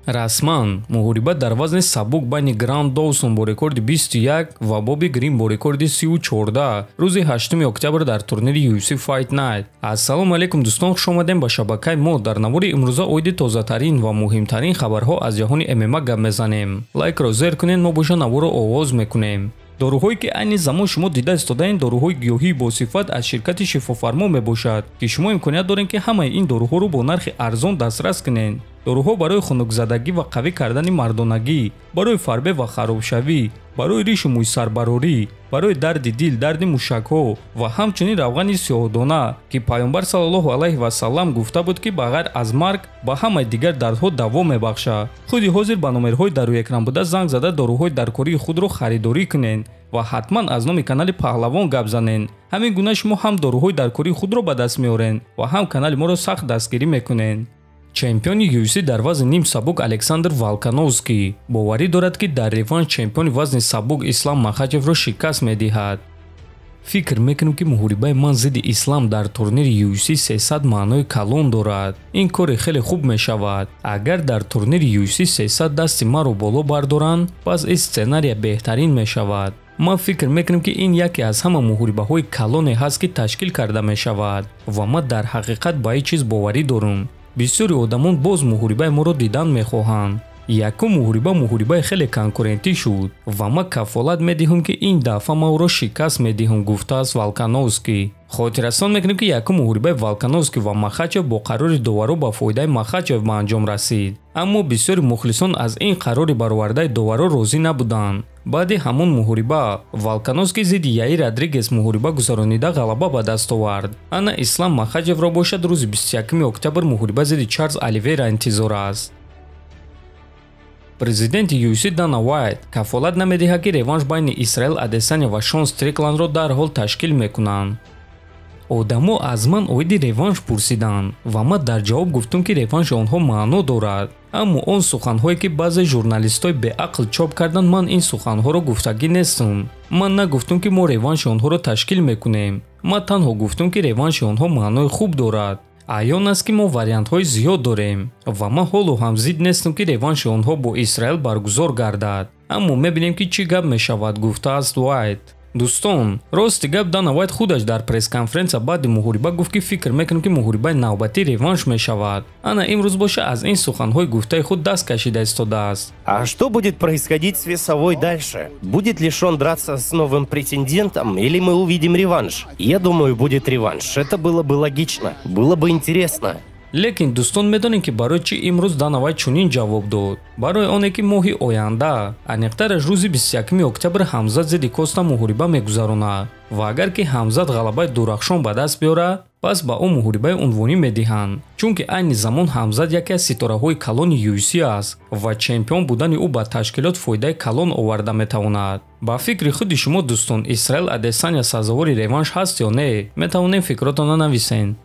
Расман муҳориба дар вазни сабук байни Грант Доусон бо рекорди 21 ва Боби Грин бо рекорди 34 рӯзи 8 октябр дар турнири UFC Fight Night. Ассалому алайкум дӯстон, хуш омадем ба шабакаи мо. Дар навори имрӯза оиди тозатарин ва муҳимтарин хабарҳо аз ҷаҳони ММА гап мезанем. Лайкро зер кунед, мо боша наворро оғоз мекунем. Доруҳое ки айни замон шумо дида истодаед, доруҳои гиёҳии босифат аз ширкати Шифофармо мебошад, ки шумо имконият доред, ки ҳамаи ин доруҳоро бо нархи арзон дастрас кунед. Доруҳо барои хунукзадагӣ ва қавӣ кардани мардонагӣ, барои фарбе ва харобшавӣ, барои ришу мӯйсарбарорӣ, барои дарди дил, дарди мушакҳо ва ҳамчунин равғани сиёҳдона, ки Пайғамбар саллаллоҳу алайҳи васаллам гуфта буд, ки ба ғайр аз марг ба ҳамаи дигар дардҳо даво мебахшад. Худи ҳозир ба номерҳои дар рӯи экран буда занг зада доруҳои даркории худро харидорӣ кунед ва ҳатман аз номи канали Паҳлавон гап занед. Ҳамин гуна шумо ҳам доруҳои даркории худро ба даст меоред ва ҳам канали моро сахт дастгирӣ мекунед. Чемпиони UFC дар вазни ним сабук Александр Волкановский боварӣ дорад, ки дар реванш чемпиони вазни сабук Ислам Махачевро шикаст медиҳад. Фикр мекунам, ки муҳорибаи ман зидди Ислам дар турнири UFC 300 маънои калон дорад. Ин кори хеле хуб мешавад. Агар дар турнири UFC 300 дасти маро боло бардоранд, пас ин сценария беҳтарин мешавад. Ман фикр мекунам, ки ин яке аз ҳама муҳорибаҳои калоне ҳаст, ки ташкил карда мешавад ва ман дар ҳақиқат ба ин чиз боварӣ дорам. Бисёри одамон боз муҳорибаи моро дидан мехоҳанд. Якум муҳориба муҳорибаи хеле конкурентӣ шуд ва ман кафолат медиҳам, ки ин дафъа ман ӯро шикаст медиҳам, гуфтааст Волкановский. Хотиррасон мекунем, ки якум муҳорибаи Волкановский ва Махачев бо қарори доваро ба фоидаи Махачев ба анҷом расид. Аммо бисёри мухлисон аз ин қарори баровардаи доваро розӣ набуданд. Баъди ҳамон муҳориба Волкановский зидди Яир Родригес муҳориба гузаронида ғалаба ба даст овард. Ана Ислам Махачевро бошад рӯзи 21 октябр муҳориба зидди Чарлз Оливейра интизор аст. Президенти UFC Дана Уайт кафолат намедиҳад, ки реванш байни Исраил Адесаня ва Шон Стрикландро дарҳол ташкил мекунанд. Одамо аз ман оиди реванш пурсиданд ва ман дар ҷавоб гуфтам, ки реванши онҳо маъно дорад. Аммо он суханҳое, ки баъзе журналистҳои беақл чоп карданд, ман ин суханҳоро гуфтагӣ нестам. Ман нагуфтам, ки мо реванши онҳоро ташкил мекунем. Ман танҳо гуфтам, ки реванши онҳо маънои хуб дорад. Аён аст, ки мо вариантҳои зиёд дорем ва ман ҳоло ҳам зид нестам, ки реванши онҳо бо Исраил баргузор гардад. Аммо мебинем, ки чӣ гап мешавад, гуфтааст Уайт. Дӯстон, рости гап, Дана Уайт худаш дар пресс-конференсия баъди муҳориба гуфт, ки фикр мекунам, ки муҳорибаи навбатӣ реванш мешавад. Ана имрӯз боша аз ин суханҳои гуфтаи худ даст кашида истодааст. А что будет происходить с весовой дальше? Будет ли Шон драться с новым претендентом или мы увидим реванш? Я думаю, будет реванш. Это было бы логично, было бы интересно. Лекин дӯстон, медонем, ки барои чӣ имрӯз Дана Вайт чунин ҷавоб дод? Барои оне ки моҳи оянда, аниқтараш рӯзи 21 октябр, Ҳамзат зидди Коста муҳориба мегузаронад ва агар ки Ҳамзат ғалабаи дурахшон ба даст биёрад, пас ба ӯ муҳорибаи унвонӣ медиҳанд, чунки айни замон Ҳамзат яке аз ситораҳои калони UFC аст ва чемпион будани ӯ ба ташкилот фоидаи калон оварда метавонад. Ба фикри худи шумо, дӯстон, Исраил Адесаня сазовори реванш ҳаст ё не? Метавонем фикротонро нависен.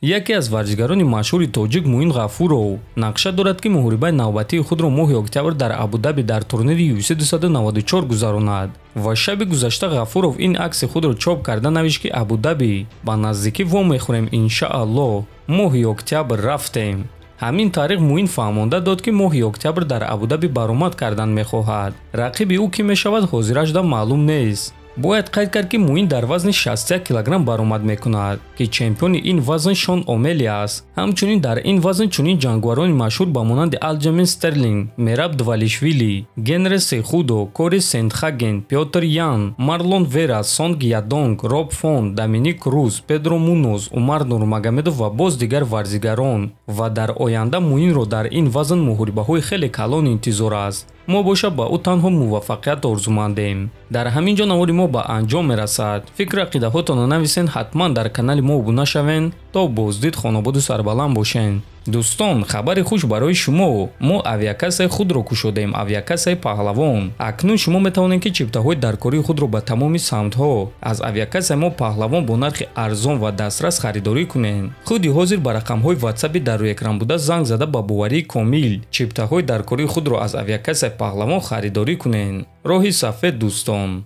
Яке аз варзишгарони машҳури тоҷик Муин Ғафуров нақша дорад, ки муҳорибаи навбатии худро моҳи октябр дар Абудаби дар турнири UFC 294 гузаронад. Ва шаби гузашта Ғафуров ин акси худро чоп карда навишт, ки Абудаби ба наздикӣ вомехӯрем, иншааллоҳ, моҳи октябр рафтем. Ҳамин таърих Муин фаҳмонда дод, ки моҳи октябр дар Абудаби баромад кардан мехоҳад. Рақиби ӯ кӣ мешавад, ҳозирашда маълум нест. Бояд қайд кард, ки Муин дар вазни 61 килограмм баромад мекунад, ки чемпиони ин вазн Шон Омели аст. Ҳамчунин дар ин вазн чунин ҷангварони машҳур ба монанди Алҷамин Стерлинг, Мераб Двалишвили, Генри Сехудо, Кори Сентхаген, Пётр Ян, Марлон Вера, Сонг Ядонг, Роб Фон, Доминик Круз, Педро Муноз, Умар Нурмагомедов ва боз дигар варзигарон. Ва дар оянда Муинро дар ин вазн муҳорибаҳои хеле калон интизор аст. Мо боша ба ӯ танҳо муваффақият орзумандем. Дар ҳамин ҷо навори мо ба анҷом мерасад. Фикру ақидаҳотонро нависен, ҳатман дар канали мо обуна шавен. То боздид хонободу сарбаланд бошен. Дӯстон, хабари хуш барои шумо. Мо авиакассаи худро кушодем, авиакассаи Паҳлавон. Акнун шумо метавонед, ки чиптаҳои даркории худро ба тамоми самтҳо аз авиакассаи мо Паҳлавон бо нархи арзон ва дастрас харидорӣ кунед. Худи ҳозир ба рақамҳои ватсапи дар рӯи экран буда занг зада, ба боварии комил чиптаҳои даркории худро аз авиакассаи Паҳлавон харидорӣ кунед. Роҳи сафед, дӯстон.